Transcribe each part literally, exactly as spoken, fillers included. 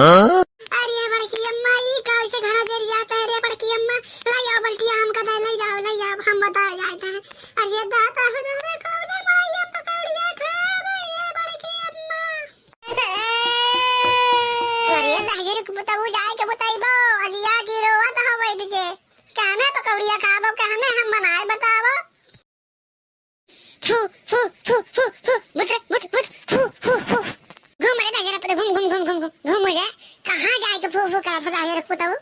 अरे बड़की अम्मा, ई कैसे घरा जरियात है रे बड़की अम्मा? लइ आओ बल्टिया हमका दे, लइ जाओ, लइ आओ, हम बताए जात है। अरे दादा हो दादा, कौने मड़इया पकौड़िया खाबे ये बड़की अम्मा? अरे दहिजर के पुतऊ जाए के बतइबो, अगिया की रोवत हो बैठ के। कामे पकौड़िया खाबो, कामे हम बनाए बताबो? फू, फू, फू, फू, फू, मुत रे, मुत, मुत, फू, फू, फू। घूम रे, दहिजरा पे घूम, घूम, घूम, घूम, घूम, घूम रे। कहाँ जाए के फू, फू करत है दहिजरा के पुतऊ?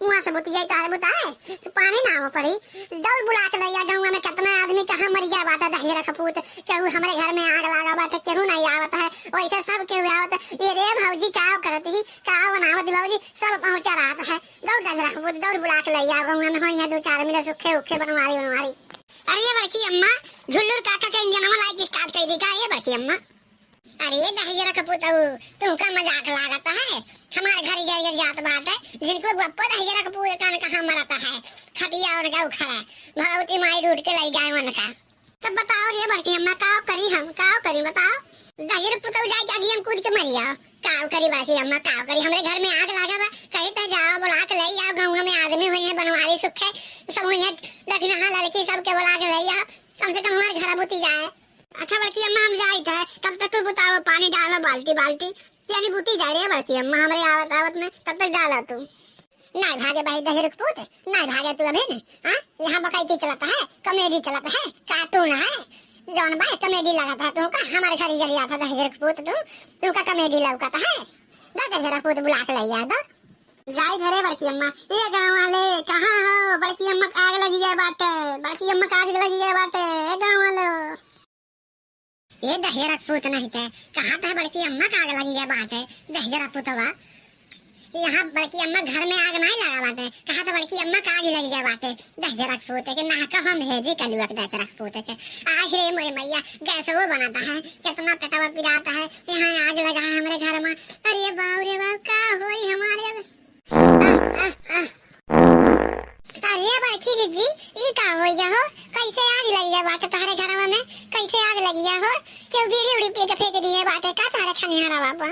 वहाँ से बुती जाए, तारे बुताए, तो पानी ना आवा पड़ी। दौड़ बुला के लइया, गाँव में कितना आदमी कहाँ मर गया बाटे दहिजरा के पूत। केहू हमरे घर में आग लागा बाटे, केहू नहीं आवत है। वैसे सब केहू आवत है। ये रे भौजी, का करत ही, का बनावत भौजी, सब पहुँचा रहत है। दौड़ दहिजरा के पूत, दौड़ बुला के लइया, गाँव में हो यहाँ दो चार मिले सुखे उखे बनवारी बनवारी। अरे ये बड़की अम्मा, झुल्लुर काका के इंजनवा लाइट start कर दी का ये बड़की अम्मा? अरे दहिजरा के पुतऊ, तुमका मजाक लागत है? हमार घर जर जर जात बाटे, जिनको गप्पो दहिजरा के पूत कान कहाँ मरत है, खटिया उनका उखड़ा, भगवती माई रूठ के लइ जाए उनका। तब बताओ रे बड़की अम्मा, का करी हम, का करी बताओ? दहिजरा के पुतऊ जाए के अगियन कूद के मरिया। काव करी बाकी अम्मा, काव करी, हमरे घर में आग लागा बा। कही त जाओ, बुला के ले आओ, गाँव में आदमी हुई है, बनवारी सुखे, सब हुई है, दखिनहा लड़की सबके बुला के ले आओ, कम से कम हमारे घर बुती जाए। अच्छा बड़की अम्मा, हम जाइत है, तब तक तू बुताओ, पानी डालो बाल्टी बाल्टी, यानी बुती जाए रे बड़की अम्मा, हमरे आवत आवत में, तब तक डालो तू। नाय भागे भाई दहिजरा के पूत, नाय भागे तू अभी ने, हाँ? यहाँ बकैती चलत है, comedy चलत है, cartoon है, जौन बा comedy लगत है तुमका, हमारे घर जरियात है दहिजरा के पूत तू, तुमका comedy लौकत है। दा दहिजरा के पूत बुला के लइया दो। जाई धरे बड़की अम्मा, ए गाँव वाले, कहाँ हो? बड़की अम्मा के आग लगी गए बाटे, बड़की अम्मा के आग लगी गए बाटे, ए गाँव वाले। ए दहिजरा के पूत नहीं ते, कहा त है बड़की अम्मा के आग लगी गए बाटे, दहिजरा के पूतवा। यहाँ बड़की अम्मा घर में आग नहीं लगा बाटे, कहा त बड़की अम्मा के आग लगी गए बाटे, दहिजरा के पूत के, ना का हम भेजी कलुआ के दहिजरा के पूत के। आय रे मोरे मैया, गैसवो बनत है, कितना पेटवा पिरात है, यहाँ आग लगा है हमरे घर में। अरे बाऊ रे बाऊ, का होई हमारे अब? आह, आह, आह। अरे बड़की जिज्जी, ई का होइ गया हो? कैसे आग लगी है बाटे तोहरे घरवा में? कैसे आग लगी है हो? केहू बीड़ी उड़ी पी के फेंक दिए बाटे का तोहरे छनिहारा बाबा?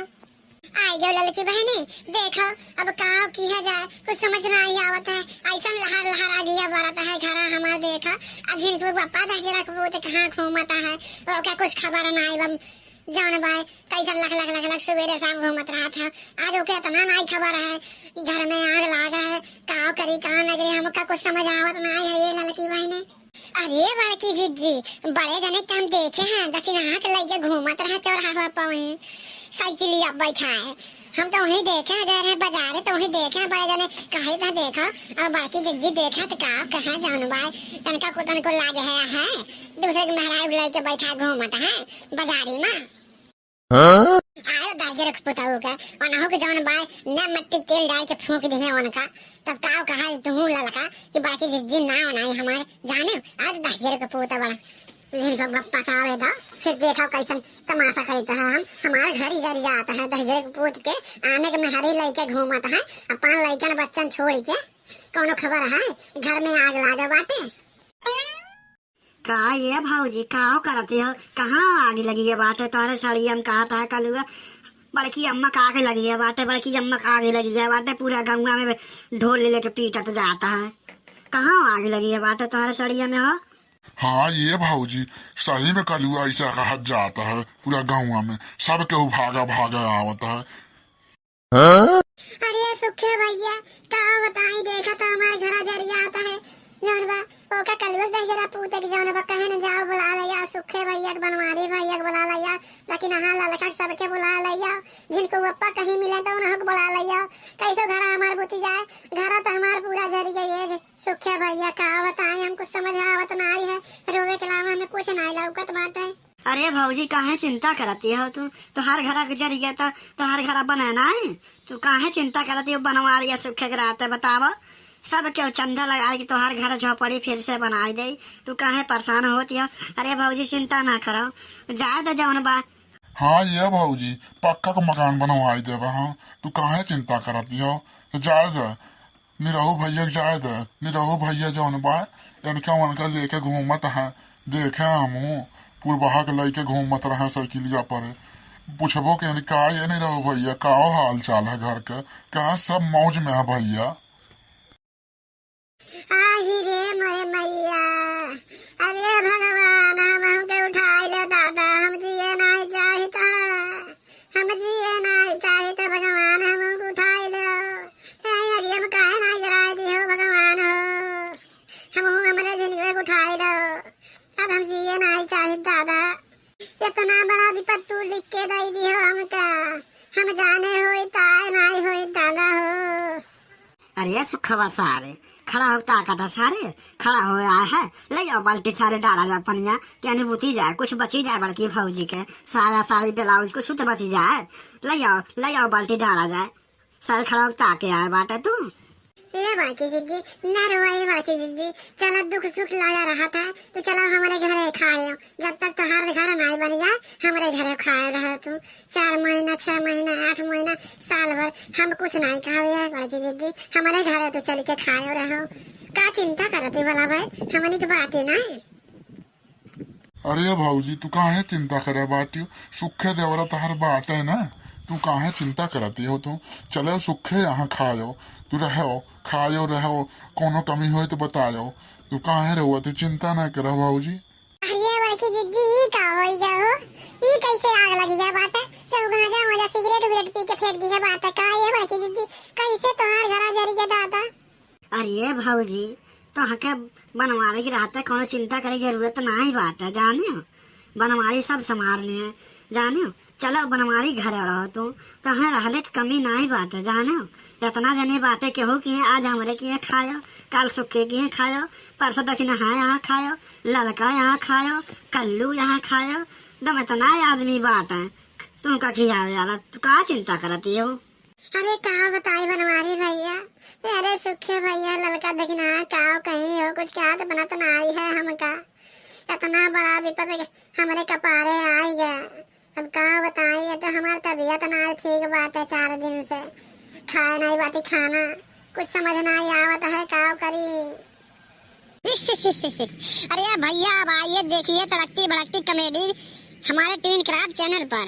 आइ गयो ललकी बहनी, देखो अब का किया जाए, कुछ समझ ना आई आवत है। ऐसन लहर लहर आगिया बरत है घरा हमार, देखो। आ झिनकू के पप्पा दहिजरा के पूत कहाँ घूमत है, ओका कुछ खबर ना आई बम। जौन बाय कैसन लख लख लख लख सुबेरे शाम घूमत रहत है। आज ओके इतना नाई खबर है, घर में आग लागा है, का करी का न करी, हमका कुछ समझ आवत नाई है ये ललकी बहनी। अरे बड़की जिज्जी, बड़े जने के हम देखे हैं, दखिनहा के लइके घूमत रहे चौराहा पर वहीं, साइकिलिया बैठा है। हम तो वहीं देखे हैं, गए रहे बाजारे तो वहीं देखे हैं बड़े जने, कहे था देखो, और बड़की जिज्जी देखा तो का कहे जौन बाय, तनका को तनको लाज है, है, दूसरे के मेहरारू लइके बैठा घूमत है बाजारी में। हाँ? आयो दहिजरा के पुतऊ के, ओनहु के जौन बाय, न मट्टी के तेल डाल के फूंक दिहे उनका। तब काव कहा तुहू ललका कि बड़की जिज्जी ना ओनाई हमार जाने, आज दहिजरा के पूत बड़ा। लेकिन सब गप्पा का आवे दा, फिर देखा कैसन तमाशा करता है हम। हमार घर ही जर जाता है दहिजरा के पूत के, आने के मेहरी लइके घूमत है, अपन लइकन बच्चन छोड़ के। कौनो खबर है? घर में आग लागे बाटे। का ये भौजी, का करत हो? कहाँ आग लगी है बाटे तोहरे सड़िया में? कहत है कलुआ, बड़की अम्मा का आग लगी है बाटे, बड़की अम्मा का आग लगी है बाटे, पूरा गौवा में ढोल ले लेके पीटत जाता है। कहाँ आग लगी है बाटे तोहरे सड़िया में हो? हाँ ये भौजी, सही में कलुआ ऐसा कहत जाता है, पूरा गौवा में सब केहू भागा भागा आवत है। हाँ? अरे सुखे भैया, का बताई, देखा तो हमार घरा जरियात है, जौन बा, ओका कलुआ दहिजरा पूत के जौन बा, कहे न जाओ बुला ले आओ सुखे भैया के, बनवारी भैया के बुला ले आओ, लेकिन हाँ ललका के सबके बुला ले आओ, जिनको गप्पा कहीं मिले तो उन्हों के बुला ले आओ, कैसो घरा हमार बुती जाए, घरा तो हमार पूरा जरी गई है। सुखे भैया का बताई, हम कुछ समझ आवत नाई है, रोवे के अलावा हमें कुछ नाई लौकत बाटे। अरे भौजी, काहे चिंता करती हो तू? तोहार घरा के जरिया त तोहार घरा बनाना है। तू काहे चिंता करती हो? बनवारी या सुखे के रहते बतावो, सब केहू चंदा लगाए के तोहार घर झोपड़ी फिर से बनाई दे। तू काहे परेशान होती हो? अरे भौजी, चिंता ना करो, जाए दे जौन बा। हाँ ये भौजी, पक्का का मकान बनवाई देबे हम। तू काहे चिंता करती हो? जाए दे, निरहू भैया के जाए दे। निरहू भैया जौन बा, इनका उनका लेके घूमत है, देखे हमहू, पुरबहा के लइके घूमत रहे साइकिलिया पर। पूछबो के का ये नहीं रहो भैया, का हाल चाल है घर के, का सब मौज में है भैया? आही रे मोरे मैया, अरे भगवान, हम हमके उठाई लो दादा, हम जिए नहीं चाहित, हम जिए नहीं चाहित भगवान, हमके उठाई लो। ए, अरे हम काहे नहीं जराए दिहो भगवान हो, हम हमरे जिंदगी को उठाई लो, अब हम जिए नहीं चाहित दादा। इतना बड़ा विपत तू लिख के दे दिहो हमका, हम जाने होई ताए नहीं होई दादा हो। अरे सुखवा सारे, खड़ा हो ताका था सारे, खड़ा हो आया है, ले आओ बाल्टी सारे डाला जाए पनिया, यानी बुती जाए, कुछ बची जाए बड़की भौजी के, साया साड़ी ब्लाउज कुछ तो बची जाए, ले आओ, ले आओ बाल्टी डाला जाए। सारे खड़ा हो ताके आए बाटे तू। ए बड़की जिज्जी, ना रोवा ए बड़की जिज्जी, चलो दुख सुख लगा रहा था, तो चलो हमारे घरे खायो, जब तक तोहार घर नाई बन जाए, हमरे घरे खाए रहो तू। चार महीना, छह महीना, आठ महीना, साल भर हम कुछ नाई खावे है बड़की जिज्जी, हमरे घरे तू चल के खाए रहो। का चिंता करती भला भाई, हमनी के बाटे ना। अरे भौजी, तू काहे चिंता करे बाटियो? सुखे देवरा तहर बाटे ना, तू काहे चिंता करती हो तू? चलो सुखे यहाँ खायो, तू रहो, खायो रहो, कोनो कमी होए तो बतायो, तू काहे रहो, तू चिंता ना करो भौजी। अरे बड़की जिज्जी, ई का होई गया हो? ई कैसे आग लगी गया बाटे? केहू गांजा वांजा सिगरेट उगरेट पी के फेंक दी है बाटे का? ये बड़की जिज्जी, कैसे तोहार घरा जरी गया दादा? अरे भौजी, तोहके बनवारी के रहते कोनो चिंता करे के जरूरत नाही बाटे, जानियो। बनवारी सब संभार लिए, जानियो। चलो बनवारी घरे रहो तू, तोहे रहले के कमी नाही बाटे, जानियो। इतना जने बाटे केहू किहे, आज हमरे किहे खायो, काल सुक्के किहे खायो, परसों दखिनहा यहाँ खायो, ललका यहाँ खायो, कल्लू यहाँ खायो, दम इतना आदमी बाटे, तुमका खियावे वाला, तू का चिंता करती हो? अरे का बताई बनवारी भैया, अरे सुखे भैया, ललका दखिनहा का कहीं हो, कुछ क्या तो बनत नाही है हमका। इतना बड़ा विपद हमरे कपारे आई गया। अब का बताई, ये तो हमार तबीयत नाही ठीक बाटे, चार दिन से खाए नाही बाटी खाना, कुछ समझ नाही आवत है, का करी। अरे भैया, अब आइए देखिए तड़कती भड़कती comedy हमारे Twin Craft channel पर।